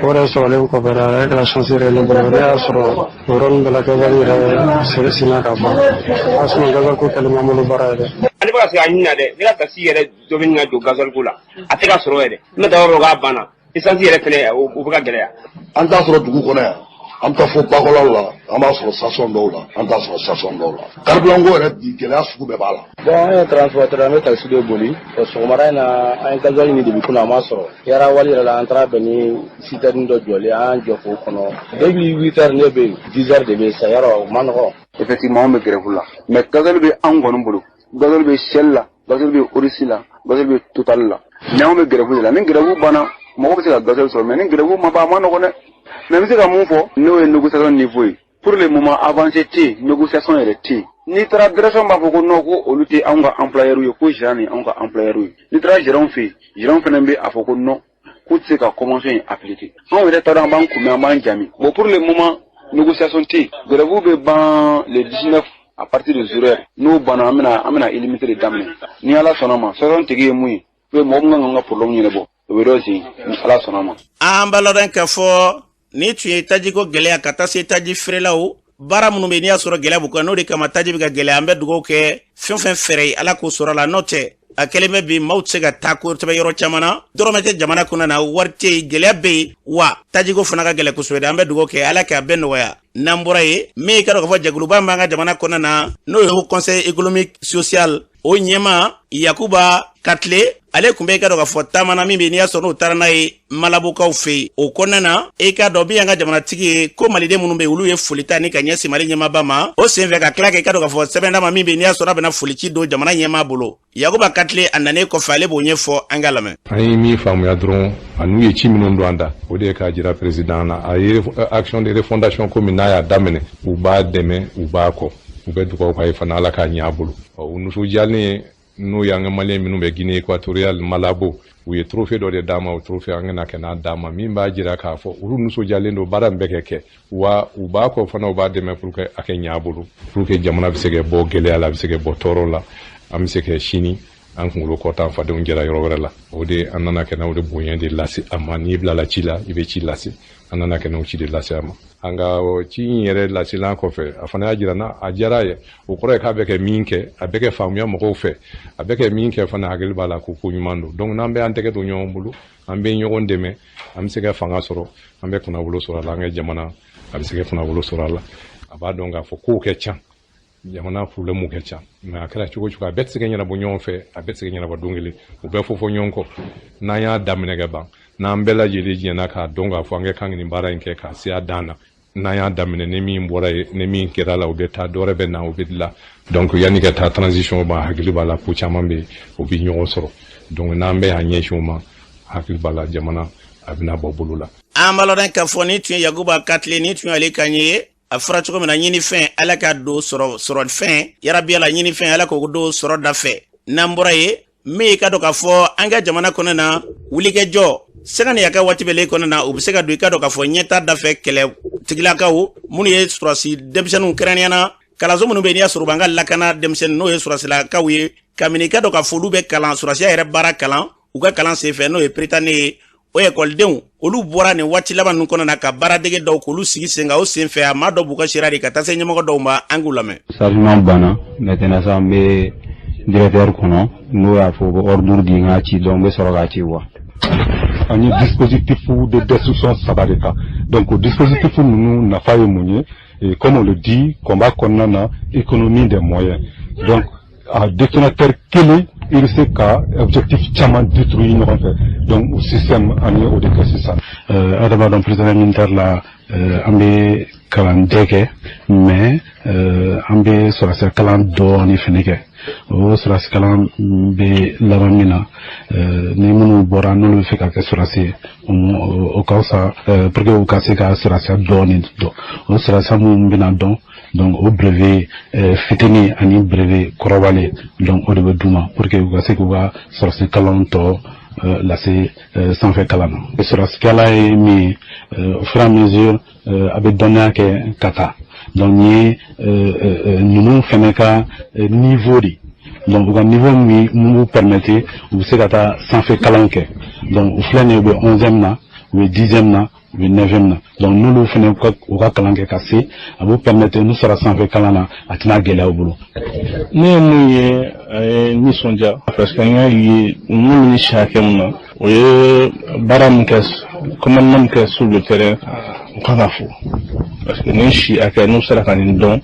O yɛrɛ sɔrɔlen kɔfɛ, a yɛrɛ kɛra chance yɛrɛ ne bolo, ne y'a sɔrɔ o yɔrɔnin bɛɛ la, gasoil yɛrɛ sinna ka ban. O y'a sɔrɔ gasoil ko kɛlen m'an bolo baara ye dɛ. Ne bɛ ka se a ɲini na dɛ, ne ka taxi yɛrɛ dɔ bɛ ɲini ka don gasoil ko la, a tɛ ka sɔrɔ yɛrɛ. Ne taa yɔrɔ k'a banna, essence yɛrɛ fɛnɛ, o bɛ ka gɛlɛya. An t'a sɔrɔ dugu kɔnɔ yan, an bɛ taa fo bakɔlaw la, an b'a sɔrɔ station dɔw la, an t'a sɔrɔ station dɔw la. Carburant ko yɛrɛ bi, gɛlɛya sugu bɛɛ b'a la. Bon, an ye transporteur, an bɛ taxi de boli. Sɔgɔmada in na, an ye gasoil ɲini depuis kunun, an m'a sɔrɔ. Yara wali yɛrɛ la, an taara bɛn ni citerne dɔ jɔlen, an y'an jɔ k'o kɔnɔ depuis 8 heures. Ne bɛ yen, 10 heures de bɛ yen sisan, yarɔ o ma nɔgɔn. Effectivement, anw bɛ grève la, mais gasoil bɛ anw kɔni bolo, gasoil bɛ Shell la, gasoil bɛ Oryx la, gasoil bɛ Total la, mais anw bɛ grève de la. Ni grève banna, mɔgɔ bɛ se ka gasoil sɔrɔ, mais ni grève ma ban, a ma nɔgɔn dɛ. Mais n bɛ se ka mun fɔ, n'o ye négociation niveau ye, pour le moment, avancée tɛ yen, négociation yɛrɛ tɛ yen. N'i taara direction b'a fɔ ko non, ko olu tɛ anw ka employeur ye, ko gérant ni anw ka employeur ye. N'i taara gérant fɛ yen, gérant fana bɛ a fɔ ko non, k'u tɛ se ka convention in appliquer. Anw yɛrɛ t'a dɔn an b'an kunbɛn, an b'an jami. Bon, pour le moment, négociation tɛ yen. Grève bɛ ban le 19 à partir de 0 heure. N'o banna, an bɛna illimité de daminɛ ni Ala sɔnna ma. Sɔrɔ tigi ye mun ye, mɔgɔ min kan ka problème ɲɛnabɔ, o bɛ dɔ sen ni Ala sɔnna ma. An b'a lɔn k'a fɔ ni tun ye tajiko gɛlɛya ka taa se taji feerelaw baara minnu bɛ, n'i y'a sɔrɔ gɛlɛya b'u kan, n'o de kama taji bɛ ka gɛlɛya. An bɛ dugawu kɛ, fɛn fɛn fɛɛrɛ ye, Ala k'o sɔrɔ la. N'o tɛ, a kɛlen bɛ bi, maaw tɛ se ka taa kosɛbɛ yɔrɔ caman na, dɔrɔmɛ tɛ jamana kɔnɔ na, wari tɛ yen, gɛlɛya bɛ yen, wa tajiko fana ka gɛlɛn kosɛbɛ. An bɛ dugawu kɛ, Ala k'a bɛɛ nɔgɔya. N'an bɔra yen, min ye ka dɔn k'a fɔ jɛkuluba min b'an ka jamana kɔnɔ na, n'o ye Haut Conseil économique social, o ɲɛma Yakuba Katile, ale tun bɛ i ka dɔn k'a fɔ taama na min bɛ, n'i y'a sɔrɔ n'o taara n'a ye Malabokaw fɛ yen, o kɔnɔna na, i ka dɔn min y'an ka jamanatigi ye, ko maliden minnu bɛ yen, olu ye foli ta ni ka ɲɛsin Mali ɲɛmaaba ma. O senfɛ, ka tila kɛ i ka dɔn k'a fɔ sɛbɛn d'a ma min bɛ yen, n'i y'a sɔrɔ a bɛna foli ci don jamana ɲɛmaa bolo. Yakuba Katile, a nanen kɔfɛ, ale b'o ɲɛfɔ, an ka lamɛn. An ye min faamuya dɔrɔn, ani ye ci minnu don an da, o de ye k'a jira président na, a ye action de refondation ko min n'a y'a daminɛ, u b'a dɛmɛ, u b'a kɔ, u bɛ dugawu k'a ye fana, Ala k'a ɲɛ a bolo. U nisɔndiyalen, n'o y'an ka maliyɛn minnu bɛ Guinée équatoriale, Malabo, u ye trophée dɔ de d'a ma. O trophée, an kana kɛ n'a d'a ma, min b'a jira k'a fɔ olu nisɔndiyalen don baara min bɛ kɛ kɛ, wa u b'a kɔ fana, u b'a dɛmɛ pour que a kɛ ɲɛ a bolo, pour que jamana bɛ se ka bɔ gɛlɛya la, a bɛ se ka bɔ tɔɔrɔ la, an bɛ se ka sini An kunkolo kɔta, an fadenw jɛra yɔrɔ wɛrɛ la. O de an nana kɛ na o de bonya de lase a ma. N'i bilala ci la, i bɛ ci lase. An nana kɛ n'o ci de lase a ma. An ka ci in yɛrɛ laselan kɔfɛ, a fana y'a jira na a diyara ye. O kɔrɔ ye k'a bɛ kɛ min kɛ, a bɛ kɛ faamuya mɔgɔw fɛ, a bɛ kɛ min kɛ fana, hakili b'a la ko ko ɲuman don. Donc n'an bɛ an tɛgɛ don ɲɔgɔn bolo, an bɛ ɲɔgɔn dɛmɛ, an bɛ se ka fanga sɔrɔ, an bɛ kunnawolo sɔrɔ a la, an ka jamana a bɛ se ka kunnawolo sɔrɔ a la. A b'a dɔn k'a fɔ kow kɛ ca, jamana problème kɛ ca, mais a kɛra cogo cogo, a bɛɛ tɛ se ka ɲɛnabɔ ɲɔgɔn fɛ, a bɛɛ tɛ se ka ɲɛnabɔ don kelen. U bɛɛ fɔ fɔ ɲɔgɔn kɔ. N'an y'a daminɛ ka ban, n'an bɛɛ lajɛlen jɛnna k'a dɔn k'a fɔ an ka kan nin baara in kɛ k'a se a dan na, n'an y'a daminɛ, ni min bɔra yen, ni min kɛra la, u bɛ taa, dɔ wɛrɛ bɛ na, u bɛ dilan. Donc yanni ka taa transition ma, hakili b'a la ko caman bɛ yen, o bɛ ɲɔgɔn sɔrɔ. Donc n'an bɛ y'an ɲɛsin o ma, hakili b'a la jamana a bɛna bɔ bolo la. An b'a lɔn k'a fɔ ni tun ye Yakuba Katile, ni tun y'ale kan ye. A fɔra cogo min na, ɲinifɛn Ala ka don sɔrɔ sɔrɔfɛn yarabi la, ɲinifɛn Ala k'o don sɔrɔ da fɛ. N'an bɔra yen, min i ka dɔn k'a fɔ an ka jamana kɔnɔ na, wulikɛjɔ sɛgɛ ni yaka waati bɛɛ kɔnɔ na, u bɛ se ka don i ka dɔn k'a fɔ ɲɛta da fɛ. Kɛlɛ tigilakaw minnu ye sɔrɔsi denmisɛnninw, kɛrɛnkɛrɛnnenya na kalanso minnu bɛ yen, n'i y'a sɔrɔ u b'an ka lakana denmisɛnnin, n'o ye sɔrɔsilakaw ye, kabini i ka dɔn k'a fɔ olu bɛ kalan sɔrɔsiya yɛrɛ baara kalan u ka kalan senfɛ, n'o ye Prytanée ye, o ekɔlidenw olu bɔra nin waati laban ninnu kɔnɔ na ka baaradege dɔw k'olu sigi sen kan. O sen fɛ, a maa dɔw b'u ka sira de ka taa se ɲɛmɔgɔ dɔw ma, an k'u lamɛn. Chargement banna. Maintenant sisan n bɛ directeur kɔnɔ, n'o y'a fɔ ko ordre di n k'a ci, donc n bɛ sɔrɔ k'a ci quoi. An ye dispositif de destruction saba de ta. Donc o dispositif ninnu nafa ye mun ye? Et comme on le dit, combat kɔnɔna na, économie des moyens. Donc a détonateur kelen, i bɛ se ka objectif caman détruire ɲɔgɔn fɛ. Donc o système, an ye o de kɛ sisan. Aw b'a dɔn, Prytanée militaire la, an bɛ kalan dɛ kɛ, mais an bɛ sɔrɔdasiya kalan dɔɔni fɛnɛ kɛ. O sɔrɔdasi kalan bɛ laban min na, ni minnu bɔra n'olu bɛ fɛ ka kɛ sɔrɔdasi ye, o ka fisa pour que u ka se ka sɔrɔdasiya dɔɔni dɔn. O sɔrɔdasiya minnu bɛna dɔn, donc o brevet fitinin ani brevet kɔrɔbalen, donc o de bɛ d'u ma pour que u ka se k'u ka sɔrɔdasi kalan tɔ lase sanfɛ kalan na. Sɔrɔdasikɛla ye min ye, au fur et à mesure a bɛ dɔnniya kɛ ka taa. Donc nin ye ninnu fɛnɛ ka niveau de. Donc u ka niveau min mun b'u permettre u bɛ se ka taa sanfɛ kalanw kɛ. Donc u filɛ nin ye, u bɛ 11e na, u bɛ 10e na, u bɛ 9e na. Donc n'olu fɛnɛ u ka kalan kɛ ka se, a b'u permettre n'u sera sanfɛ kalan na, a tɛna gɛlɛya u bolo. Ne ye mun ye, a ye nisɔndiya parce que an y'a ye ninnu ni si hakɛ min na, o ye baara min kɛ, commandement min kɛ sur le terrain, u kan ka fo parce que nin si hakɛ n'u sera ka nin dɔn,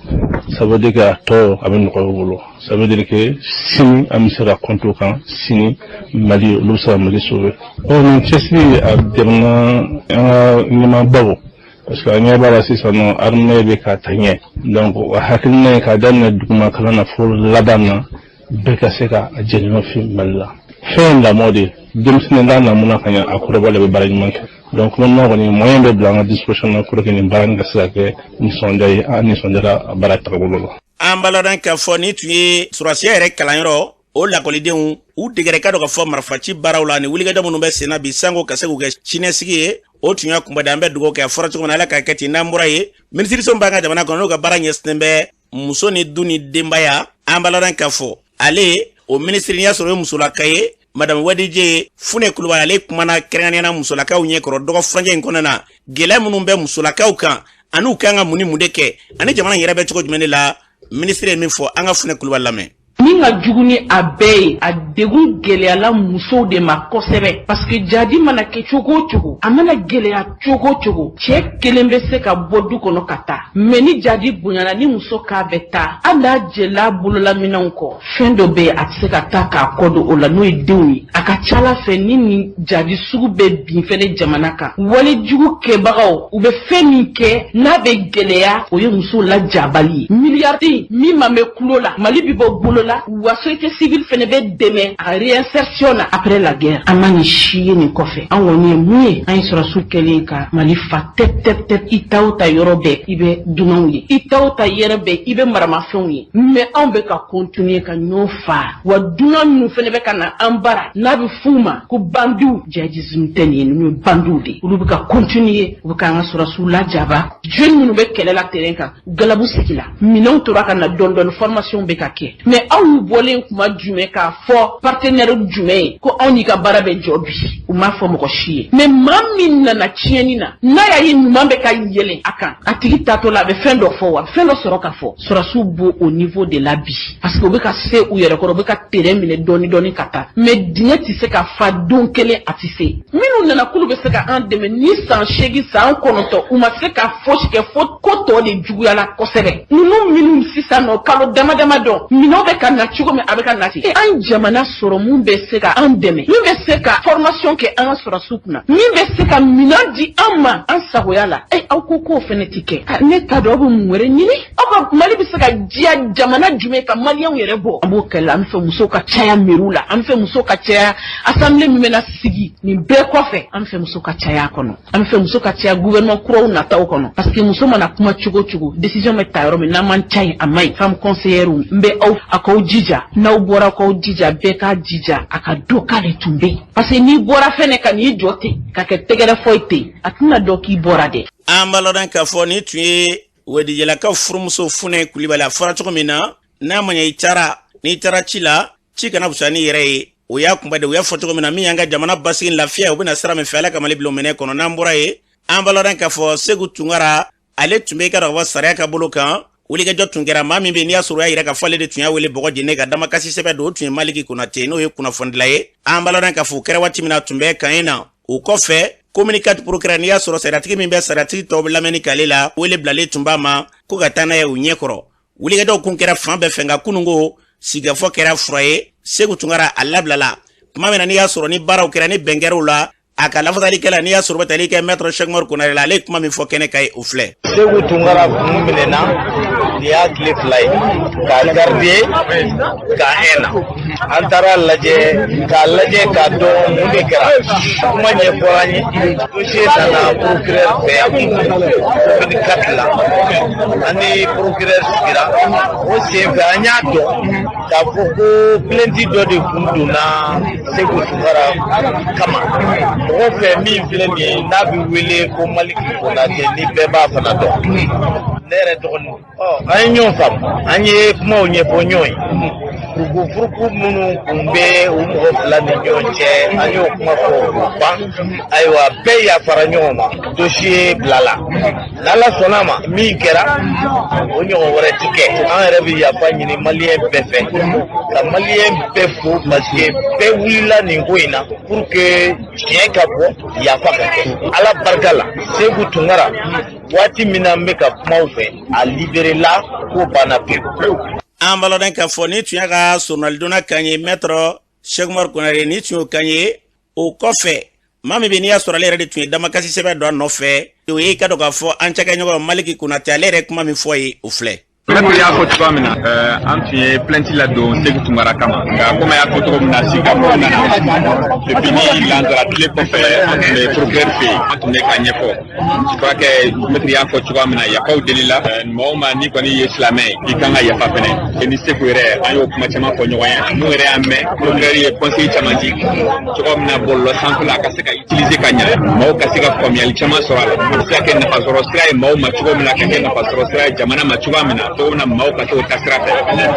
ça veut dire que a tɔ a bɛ nɔgɔya u bolo. Ça veut dire que sini an bɛ se ka compter o kan, sini Mali olu bɛ se ka Mali sauver. Ɔ nin cɛsiri a dɛmɛna an ka ɲɛmaabaw parce que an ɲɛ b'a la sisan nɔ, armée bɛ ka taa ɲɛ. Donc o hakilina ye k'a daminɛ duguma kalan na fo laban na, bɛɛ ka se ka a jɛɲɔgɔn fi Mali la. Fɛn ye lamɔ de ye, denmisɛnnin n'a lamɔna ka ɲɛ, a kɔrɔbalen bɛ baara ɲuman kɛ. Donc commandement kɔni moyen bɛ bila an ka disposition na pour que nin baara in ka se ka kɛ nisɔndiya ye. An nisɔndiyara a baara tagabolo la. An b'a ladɔn k'a fɔ ni tun ye sɔrɔsiya yɛrɛ kalanyɔrɔ o lakɔlidenw, u degɛrɛ ka dɔn ka fɔ marifaci baaraw la ani wulikajɔ minnu bɛ senna bi sanko ka se k'u kɛ siniɲɛsigi ye. O tun y'a kunba de. An bɛ dugawu kɛ, a fɔra cogo min na, Ala k'a kɛ ten. N'an bɔra yen, minisiriso b'an ka jamana kɔnɔ, n'o ka baara ɲɛsinnen bɛ muso ni du ni denbaya, an b'a ladɔn k'a fɔ ale o minisiri, n'i y'a sɔrɔ o ye musolaka ye, Madame Wadije Fune Kulubali, ale kumana kɛrɛnkɛrɛnnenya la musolakaw ɲɛkɔrɔ dɔgɔ furancɛ in kɔnɔna na, gɛlɛya minnu bɛ musolakaw kan ani u kan ka mun ni mun de kɛ ani jamana in yɛrɛ bɛ cogo jumɛn de la. Minisiri ye min fɔ, an ka Fune Kulubali lamɛn. Min ka jugu ni a bɛɛ ye, a degun gɛlɛyala musow de ma kosɛbɛ parce que jadi mana kɛ cogo o cogo, a mana gɛlɛya cogo o cogo, cɛ kelen bɛ se ka bɔ du kɔnɔ ka taa. Mais ni jadi bonyana, ni muso k'a bɛ taa, hali n'a jɛla bololaminɛnw kɔ, fɛn dɔ bɛ yen, a tɛ se ka taa k'a kɔ don o la, n'o ye denw ye. A ka ca ala fɛ, ni nin jadi sugu bɛ bin fɛnɛ jamana kan, walejugu kɛbagaw u bɛ fɛn min kɛ n'a bɛ gɛlɛya, o ye musow lajabali ye. Miliyariden min ma mɛn kulo la, Mali bɛ bɔ bolo la wa, société civile fɛnɛ bɛ dɛmɛ a réinsertion na après la guerre. An ma nin si ye nin kɔfɛ. An kɔni ye mun ye? An ye sɔrɔsiw kɛlen ka Mali fa tɛp tɛp tɛp. I ta o ta yɔrɔ bɛɛ, i bɛ dunanw ye, i ta o ta yɛrɛ bɛɛ, i bɛ maramafɛnw ye. Mais anw bɛ ka continuer ka ɲɔgɔn fa wa. Dunan minnu fɛnɛ bɛ ka na an bara, n'a bɛ f'u ma ko bandiw, djihadisme tɛ nin ye, ninnu ye bandiw de ye. Olu bɛ ka continuer, u bɛ k'an ka sɔrɔsiw lajaba. Jeunes minnu bɛ kɛlɛ la terrain kan, galabu sigila, minɛnw tora ka na dɔɔni dɔɔni, formation bɛ ka kɛ. Mais aw Aw y'u bɔlen kuma jumɛn k'a fɔ partenaire jumɛn ye ko anw n'i ka baara bɛ jɔ bi? U m'a fɔ mɔgɔ si ye. Mais maa min nana tiɲɛni na, n'a y'a ye ɲuman bɛ ka yɛlɛn a kan, a tigi taatɔ la, a bɛ fɛn dɔ fɔ wa, a bɛ fɛn dɔ sɔrɔ ka fɔ. Sɔrɔdasiw b'o o niveau de la bi, parce que u bɛ ka se u yɛrɛ kɔrɔ, u bɛ ka terrain minɛ dɔɔni dɔɔni ka taa. Mais dingɛ tɛ se ka fa don kelen, a tɛ se. Minnu nana k'olu bɛ se ka an dɛmɛ ni san 8, san 9, u ma se ka fosi kɛ, fo ko tɔ de juguyala kosɛbɛ. Ninnu minnu sisan nɔ, kalo dama dama dɔn, minɛnw bɛ ka na cogo min, a bɛ ka na ten. An jamana sɔrɔ mun bɛ se ka an dɛmɛ, min bɛ se ka formation kɛ an ka sɔrɔdasiw kunna, min bɛ se ka minɛn di an ma an sagoya la, e aw ko k'o fɛnɛ ti kɛ. Ne t'a dɔn aw bɛ mun wɛrɛ ɲini. Aw ka Mali bɛ se ka diya jamana jumɛn ka maliyɛnw yɛrɛ bɔ? An b'o kɛlɛ la. An bɛ fɛ musow ka caya mairie la, an bɛ fɛ musow ka caya assemblée min bɛna sigi nin bɛɛ kɔfɛ, an bɛ fɛ muso ka caya a kɔnɔ, an bɛ fɛ muso ka caya gouvernement kuraw nataw kɔnɔ, parce que muso mana kuma cogo cogo, décision bɛ ta yɔrɔ min, n'an man ca yen, a man ɲi. Femme conseillère, n bɛ aw a k'aw jija, n'aw bɔra k'aw jija, bɛɛ k'a jija a ka dɔ k'ale tun bɛ yen, parce que n'i bɔra fɛnɛ ka n'i jɔ ten ka kɛ tɛgɛrɛ fɔ ye ten, a tɛna dɔn k'i bɔra dɛ. An b'a lɔn k'a fɔ nin tun ye Wedijɛlakaw furumuso Funɛ Kulibali. A fɔra cogo min na, n'a ma ɲɛ i taara, n'i taara ci la, ci kana fisaya n'i yɛrɛ ye. O y'a kunba de. U y'a fɔ cogo min na, min y'an ka jamana basigi lafiya, u bɛna sira min fɛ, Ala ka Mali bila o minɛ kɔnɔ. N'an bɔra yen, an b'a lɔn k'a fɔ Segu Tunkara, ale tun bɛ i ka dɔn ka fɔ sariya ka bolo kan, wulikajɔ tun kɛra. Maa min bɛ n'i y'a sɔrɔ o y'a yira k'a fɔ ale de tun y'a wele bɔgɔ jeni ka damakasi sɛbɛn don, o tun ye Maliki Konate, n'o ye kunnafonidila ye. An b'a lɔn k'a fɔ o kɛra waati min na, a tun bɛ kan in na. O kɔfɛ, communiqué procureur, n'i y'a sɔrɔ sariyatigi min bɛ sariyatigi tɔw bɛ lamɛnni k'ale la, wele bilalen tun b'a ma ko ka taa n'a ye u ɲɛ kɔrɔ. Wulikajɔw kun kɛra fan bɛɛ fɛ, nka kununko sigikafɔ kɛra fura ye. Segu Tunkara a labilala tuma min na, n'i y'a sɔrɔ ni baaraw kɛra, ni bɛn kɛra la, a ka lafasalikɛla, n'i y'a sɔrɔ bɛ tali kɛ maître Cheick Umaru Konare la, ale ye kuma min fɔ kɛnɛ kan ye, o filɛ. Segu Tunkara kun minɛna nin y'a tile 2 ye k'a garder k'a na, an taara lajɛ k'a lajɛ k'a dɔn mun de kɛra. Kuma ɲɛfɔra an ye, dossier nana procureur fɛ yan commune 4 la. An ni procureur sigira, o senfɛ an y'a dɔn k'a fɔ ko plainte dɔ de kun donna Segu Tunkara kama mɔgɔ fɛ min filɛ nin ye, n'a bɛ wele ko Maliki Konate, ni bɛɛ b'a fana dɔn, ne yɛrɛ dɔgɔnin. Ɔ, an ye ɲɔgɔn faamu, an ye kumaw ɲɛfɔ ɲɔgɔn ye, furukufuruku minnu kun bɛ u mɔgɔ fila ni ɲɔgɔn cɛ, an y'o kuma fɔ k'o ban. Ayiwa, bɛɛ yafara ɲɔgɔn ma, dossier bilala. N'Ala sɔnna a ma, min kɛra o ɲɔgɔn wɛrɛ ti kɛ. An yɛrɛ bɛ yafa ɲini maliyɛn bɛɛ fɛ, ka maliyɛn bɛɛ fo, parce que bɛɛ wulila nin ko in na pour que tiɲɛ ka bɔ, yafa ka kɛ. Ala barika la, Segu Tunkara, waati min na n bɛ ka kumaw fɛ, a libéré la, ko banna pewu. An b'a lɔn k'a fɔ ni tun y'a ka soronalidonna kan ye, maître Cheick Umaru Konare, ni tun y'o kan ye. O kɔfɛ, maa min bɛ n'i y'a sɔrɔ ale yɛrɛ de tun ye damakasi sɛbɛn don a nɔfɛ, o ye i ka dɔn k'a fɔ an cakɛɲɔgɔn Maliki Konate, ale yɛrɛ kuma min fɔ ye, o filɛ. Maître y'a fɔ cogoya min na, an tun ye plainte ladon Segu Tunkara kama, nka komi a y'a fɔ cogo min na, sigikafɔ nana. Depuis ni lansara tile kɔfɛ, an tun bɛ procureur fɛ yen, an tun bɛ k'a ɲɛfɔ. Je crois que maître y'a fɔ cogoya min na, yafaw delila mɔgɔ o ma, n'i kɔni ye silamɛ ye, i kan ka yafa fɛnɛ. Ni Segu yɛrɛ, an y'o kuma caman fɔ ɲɔgɔn ye. N'u yɛrɛ y'a mɛn, procureur ye conseil caman di cogo min na bɔlɔlɔ sanfɛla a ka se ka utiliser ka ɲa, maaw ka se ka faamuyali caman sɔrɔ a la, a bɛ se ka kɛ nafasɔrɔ sira ye maaw ma cogo min na, ka kɛ nafasɔrɔ sira ye jamana ma cogoya min na, cogo min na maaw ka se o taasira fɛ.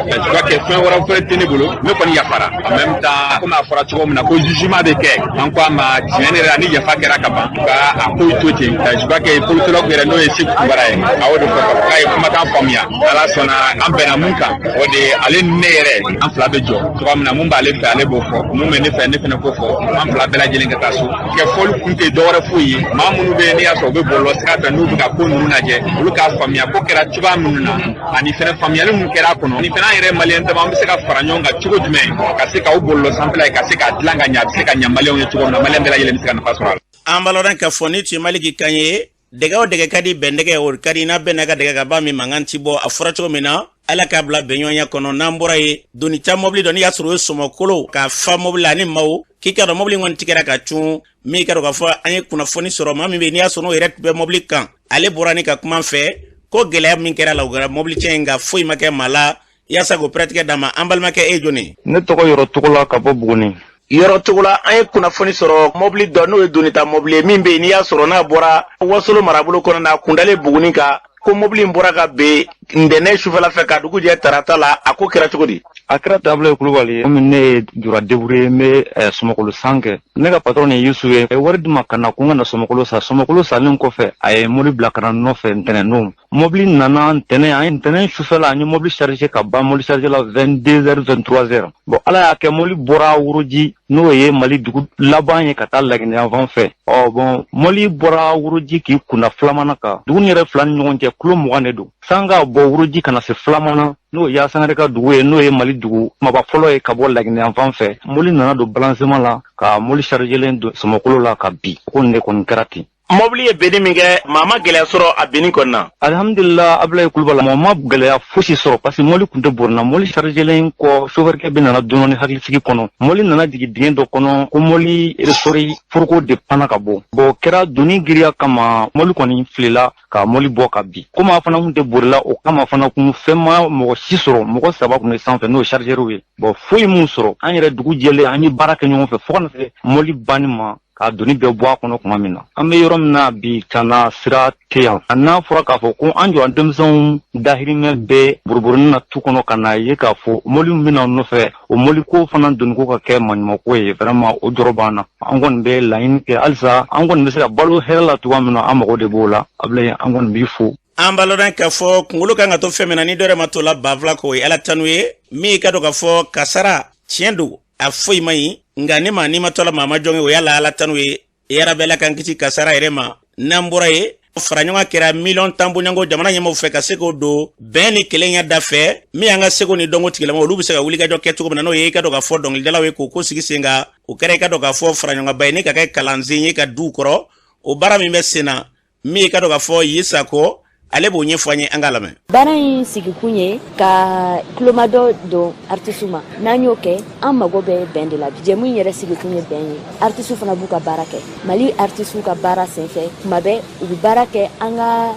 Je crois que fɛn wɛrɛ fɛnɛ tɛ ne bolo, ne kɔni yafara. En même temps, komi a fɔra cogo min na ko jugement bɛ kɛ, an ko a ma tiɲɛ yɛrɛ la, ni yafa kɛra ka ban, ka a kow to ten. Je crois que politologue yɛrɛ, n'o ye Segu Tunkara ye, a y'o de fɔ k'a ye kumakan faamuya. Ala sɔnna, an bɛnna mun kan, o de ye ale ni ne yɛrɛ, an fila bɛ jɔ cogoya min na, mun b'ale fɛ, ale b'o fɔ, mun bɛ ne fɛ, ne fɛnɛ k'o fɔ, an fila bɛɛ lajɛlen ka taa so. Kɛ fɔli kun tɛ dɔwɛrɛ foyi ye, maa minnu bɛ yen n'i y'a sɔrɔ u bɛ bɔlɔlɔ sira fɛ, n'u bɛ ka ko ninnu lajɛ, olu k'a faamuya ko kɛra cogoya minnu na, ani fɛnɛ faamuyali mun kɛra a kɔnɔ, ani fɛnɛ an yɛrɛ maliyɛn dama, an bɛ se ka fara ɲɔgɔn kan cogo jumɛn ka se ka o bɔlɔlɔ sanfɛla ye ka se k'a dilan ka ɲɛ, a bɛ se ka ɲɛ maliyɛnw ye cogo min na, maliyɛn bɛɛ lajɛlen bɛ se ka nafa sɔrɔ a la. An b'a lɔn k'a fɔ ni tun ye Maliki kan ye, dɛgɛ o dɛgɛ ka di, bɛn dɛgɛ o ka di, n'a bɛɛ n'a ka dɛgɛ ka ban min mankan ti bɔ. A fɔra cogo min na, Ala k'a bila bɛnɲɔgɔnya kɔnɔ. N'an bɔra yen, doni ta mɔbili dɔ, n'i y'a sɔrɔ o ye sɔmɔkolo k'a fa mɔbili la ani maaw, k'i ka dɔn mɔbili kɔni tigɛra ka cun min, ka dɔn k'a fɔ an ye kunnafoni sɔrɔ, maa min bɛ yen n'i y'a sɔrɔ n'o yɛrɛ tun bɛ mɔbili kan, ale bɔra ni ka kuma fɛ ko gɛlɛya min kɛra la, o kɛra mɔbili tiɲɛ, nka foyi ma kɛ maa la. Yaasa k'o pɛrɛtigɛ d'a ma, an balimakɛ, e ye jɔni ye? Ne tɔgɔ Yɔrɔ Togola ka bɔ Buguni. Yɔrɔ Togola, an ye kunnafoni sɔrɔ mɔbili dɔ, n'o ye donita mɔbili ye, min bɛ yen n'i y'a sɔrɔ n'a bɔra Wasolo marabolo kɔnɔ na, a kundalen Buguni kan, ko mɔbili in bɔra ka ben Ntɛnɛn sufɛla fɛ ka dugu jɛ tarata la, a ko kɛra cogo di? A kɛra Abulayi Kulubali ye. Komi ne ye jura débrouillé, n bɛ sɔmɔkolo san kɛ. Ne ka patron ye Yusu ye, a ye wari di ma ka na ko n ka na sɔmɔkolo san. Sɔmɔkolo sanlen kɔfɛ, a ye mobili bila ka na n nɔfɛ ntɛnɛn don. Mobili nana ntɛnɛn, an ye ntɛnɛn sufɛla, an ye mobili chargé ka ban mobili chargé la 22 heures, 23 heures. Bon, Ala y'a kɛ, mobili bɔra Woroji, n'o ye Mali dugu laban ye ka taa Laginɛ yanfan fɛ. Ɔ bon, mobili bɔra Woroji k'i kunda Filamana kan. Dugu nin yɛrɛ fila ni ɲɔgɔn cɛ, kilo 20 de don. San ka bɔ Woroji ka na se Filamana, n'o ye Sangare ka dugu ye, n'o ye Mali dugu kumaba fɔlɔ ye ka bɔ Laginɛ yanfan fɛ, mobili nana don balancement la ka mobili chargelen don sɔmɔkolo la ka bin. Ko nin de kɔni kɛra ten. Mɔbili ye benni min kɛ, maa ma gɛlɛya sɔrɔ a benni kɔni na? Alihamudulila, Abulayi Kulubali, mɔgɔ ma gɛlɛya fosi sɔrɔ, parce que mɔbili tun tɛ bori na. Mɔbili chargelen kɔ, chauffeur bɛ nana dɔɔni hakilisigi kɔnɔ. Mɔbili nana jigin dingɛ dɔ kɔnɔ, ko mɔbili ressort foroko de panna ka bɔ. Bon, kɛra doni giriya kama, mɔbili kɔni filila ka mɔbili bɔ ka bin. Komi a fana tun tɛ bori la, o kama fana kun fɛn ma mɔgɔ si sɔrɔ. Mɔgɔ saba tun bɛ sanfɛ, n'o chargeur ye. Bon, foyi m'u sɔrɔ. An yɛrɛ dugu jɛlen, an ye baara kɛ ɲɔgɔn fɛ fo ka na se mɔbili banni ma, ka doni bɛɛ bɔ a kɔnɔ tuma min na. An bɛ yɔrɔ min na bi, kana sira tɛ yan. N'a fɔra k'a fɔ ko an jɔ denmisɛnw dahirimɛ bɛ boriborini na tu kɔnɔ, ka n'a ye k'a fɔ mɔbili min bɛna nɔfɛ, o mɔbili ko fana doniko ka kɛ maɲumanko ye, vraiment o jɔrɔ b'an na. An kɔni bɛ laɲini kɛ halisa, an kɔni bɛ se ka balo hɛrɛ la cogoya min na, an mago de b'o la. Abulayi, an kɔni b'i fo. An b'a lɔn k'a fɔ kunkolo kan ka to fɛn min na, ni dɔ yɛrɛ ma to la banfula kɔ, o ye Ala tanu ye. Min i ka dɔn k'a fɔ kasara tiɲɛ don, a foyi man ɲi, nka ni maa n'i ma to la maa ma jɔn ye, o y'a la Ala tanu ye. Yarabi, Ala k'an kisi kasara yɛrɛ ma. N'an bɔra yen, fara ɲɔgɔn kɛra miliyɔn 10 bɔɲɔgɔnko jamana ɲɛmaaw fɛ ka se k'o don bɛn ni kelenya da fɛ, min y'an ka seko ni dɔnko tigilama, olu bɛ se ka wulikajɔ kɛ cogo min na, n'o ye i ka dɔn k'a fɔ dɔnkilidalaw ye, k'o ko sigi sen kan. O kɛra i ka dɔn k'a fɔ fara ɲɔgɔnba ye ni ka kɛ kalansen ye ka duw kɔrɔ. O baara min bɛ sen na, min i ka dɔn k'a fɔ Yesako, ale b'o ɲɛfɔ an ye, an k'a lamɛn. Baara in sigikun ye ka tulomadɔ don artisiw ma. N'an y'o kɛ, an mago bɛ bɛn de la. Jɛmu in yɛrɛ sigikun ye bɛn ye. Artisiw fana b'u ka baara kɛ. Mali artisiw ka baara senfɛ, tuma bɛɛ u bɛ baara kɛ an ka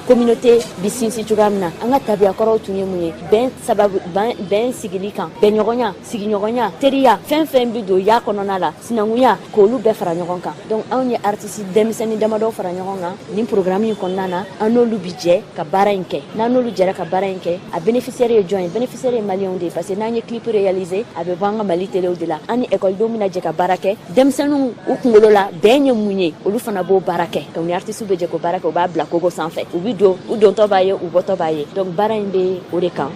communauté bi sinsin cogoya min na, an ka tabiya kɔrɔw tun ye mun ye, bɛn sababu, bɛn sigili kan, bɛnɲɔgɔnya, sigiɲɔgɔnya, teriya, fɛn fɛn bɛ don ya kɔnɔna la, sinankunya, k'olu bɛɛ fara ɲɔgɔn kan. Donc anw ye artiste denmisɛnnin damadɔ fara ɲɔgɔn kan nin programme in kɔnɔna na. An n'olu bi jɛ ka baara in kɛ. N'an n'olu jɛra ka baara in kɛ, a bénéficiaire ye jɔn ye? Bénéficiaire ye maliyɛnw de ye, parce que n'an ye clip réaliser, a bɛ bɔ an ka Mali telew de la. An ni ekɔlidenw bɛna jɛ ka baara kɛ. Denmisɛnninw u kunkolo la, bɛn ye mun ye, olu fana b'o baara kɛ. Donc ni artiste bɛ jɛ k'o baara kɛ, u b'a bila kogo sanfɛ, u bɛ don, u dontɔ b'a ye, u bɔtɔ b'a ye. Donc baara in bɛ o de kan.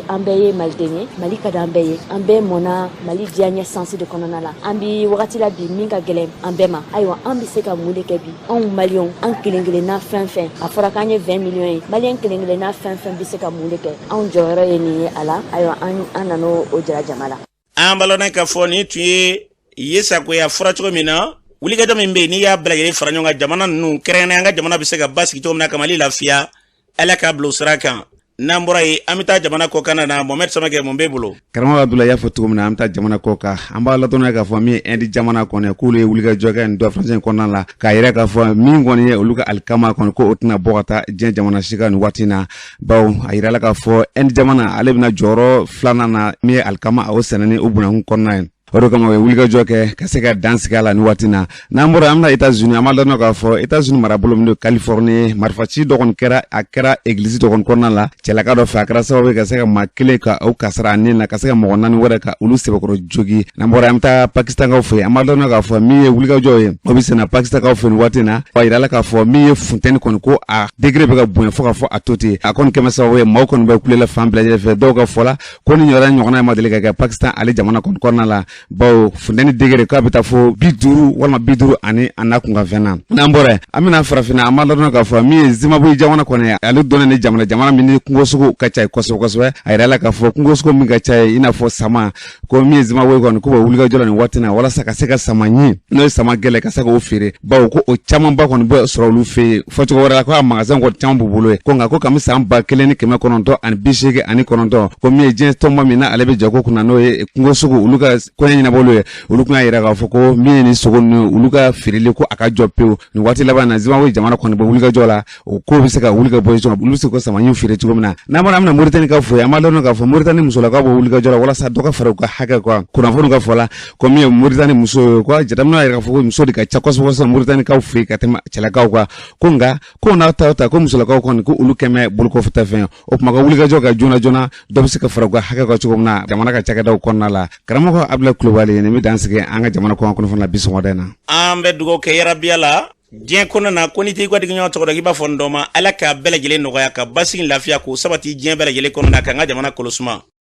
An bɛɛ ye maliden ye, Mali ka di an bɛɛ ye, an bɛɛ mɔna Mali diyaɲɛ sansi de kɔnɔna la. An bi wagati la bi min ka gɛlɛn an bɛɛ ma. Ayiwa, an bɛ se ka mun de kɛ bi, anw maliyɛnw, an kelen kelenna fɛn fɛn? A fɔra k'an ye 20 millions ye. Maliyɛn kelen kelenna fɛn fɛn bɛ se ka mun de kɛ? Anw jɔyɔrɔ ye nin ye a la. Ayiwa, an nan'o o jira jama la. An b'a lɔn k'a fɔ nin tun ye Yesako ye. A fɔra cogo min na, wulikajɔ min bɛ yen, n'i y'a bɛɛ lajɛlen fara ɲɔgɔn kan, jamana ninnu, kɛrɛnkɛrɛnnenya an ka jamana bɛ se ka basigi cogo min na ka Mali lafiya, Ala k'a bila o sira kan. N'an bɔra yen, an bɛ taa jamana kɔkan na. Mohamɛd Samakɛ, mun b'e bolo? Karamɔgɔ Abdulayi, y'a fɔ cogo min na, an bɛ taa jamana kɔ kan. An b'a ladɔnniya k'a fɔ min ye Inde jamana kɔni, k'olu ye wulikajɔ kɛ nin dɔ furancɛ in kɔnɔna la, k'a yira k'a fɔ min kɔni ye olu ka alikama kɔni, ko o tɛna bɔ ka taa diɲɛ jamana si kan nin waati in na, bawo a yirala k'a fɔ Inde jamana, ale bɛna jɔyɔrɔ filanan na min ye alikama a o sɛnɛni o bunakun kɔnɔna ye. O de kama u ye wulikajɔ kɛ ka se ka dan sigi a la nin waati na. N'an bɔra, an bɛna Etats-Unis. An b'a ladɔn k'a fɔ Etats-Unis marabolo min don Californie, marifaci dɔ kɔni kɛra, a kɛra egilisi dɔ kɔni kɔnɔna la cɛlaka dɔ fɛ. A kɛra sababu ye ka se ka maa kelen ka o kasara a ni na, ka se ka mɔgɔ naani wɛrɛ ka olu sɛbɛkɔrɔ jogi. N'an bɔra, an bɛ taa Pakistankaw fɛ yen. An b'a ladɔn k'a fɔ min ye wulikajɔ ye, o bɛ senna Pakistankaw fɛ nin waati na. A yirala k'a fɔ min ye funteni kɔni, ko a degré bɛ ka bonya fo k'a fɔ a to ten. A kɔni kɛmɛ sababu ye, maaw kɔni bɛ kulela fan bɛɛ lajɛlen fɛ. Dɔw ka fɔ la, ko nin yɔrɔ ɲɔgɔnna ma deli ka kɛ Pakistan ale jamana kɔni kɔnɔna la, bawo funteni degré k'a bɛ taa fo 50 walima 50 ani a n'a kunkanfɛn na. N'an bɔra, an bɛna farafinna. An b'a ladɔn k'a fɔ min ye Zimbabwe jamana kɔni, ale dɔnnen ni jamana min ni kungosogo ka ca ye kosɛbɛ kosɛbɛ. A yirala k'a fɔ kungosogo min ka ca ye, i n'a fɔ sama, ko min ye Zimbabwe kɔni, k'u bɛ wulikajɔ la nin waati na walasa ka se ka sama ɲin, n'o ye sama gɛlɛ, ka se k'o feere, bawo ko o camanba kɔni bɛ sɔrɔ olu fɛ yen. Fɔcogo wɛrɛ la, ko a magasin kɔni caman b'u bolo ye. Ko nka ko kami san 1989, ko min ye diɲɛ tɔnba min na ale bɛ jago kunna, n'o ye kungosogo olu ka kɔɲɛ koɲɛ ɲɛnabɔ olu ye, olu tun y'a yira k'a fɔ ko min ye ni sogo ninnu, olu ka feereli ko a ka jɔ pewu nin waati laban na. Zimbabwe jamana kɔni bɛ wulikajɔ la, o ko bɛ se ka wuli ka bɔ yen, olu bɛ se ka samaɲiw feere cogo min na. N'an bɔra, an bɛna Moritani ka fo ye. An b'a dɔn k'a fɔ Moritani musolakaw bɛ wulikajɔ la walasa dɔ ka fara u ka hakɛ kan. Kunnafoniw ka fɔ la ko min ye Moritani muso ye, ko jateminɛ y'a yira k'a fɔ ko muso de ka ca kosɛbɛ kosɛbɛ Moritanikaw fɛ yen ka tɛmɛ cɛlakaw kan. Ko nka ko n'a ta ta ko musolakaw kɔni, ko olu kɛmɛ bolokɔfɛta fɛn. O tuma ka wulikajɔ ka joona joona, dɔ bɛ se ka fara u ka hakɛ kan cogo min na jamana ka cakɛdaw kɔnɔna la. Karamɔgɔ Abudulayi Kulubali, nin bɛ dan sigi an ka jamana kɔkan kunnafoni la bi sɔgɔmada in na. An bɛ dugawu kɛ yarabiya la diɲɛ kɔnɔ na, ko n'i t'i ka digiɲɔgɔn tɔgɔ dɔn, k'i b'a fɔ n dɔma. Ala k'a bɛɛ lajɛlen nɔgɔya, ka basigi, lafiya k'o sabati diɲɛ bɛɛ lajɛlen kɔnɔ na, k'an ka jamana kolosuma.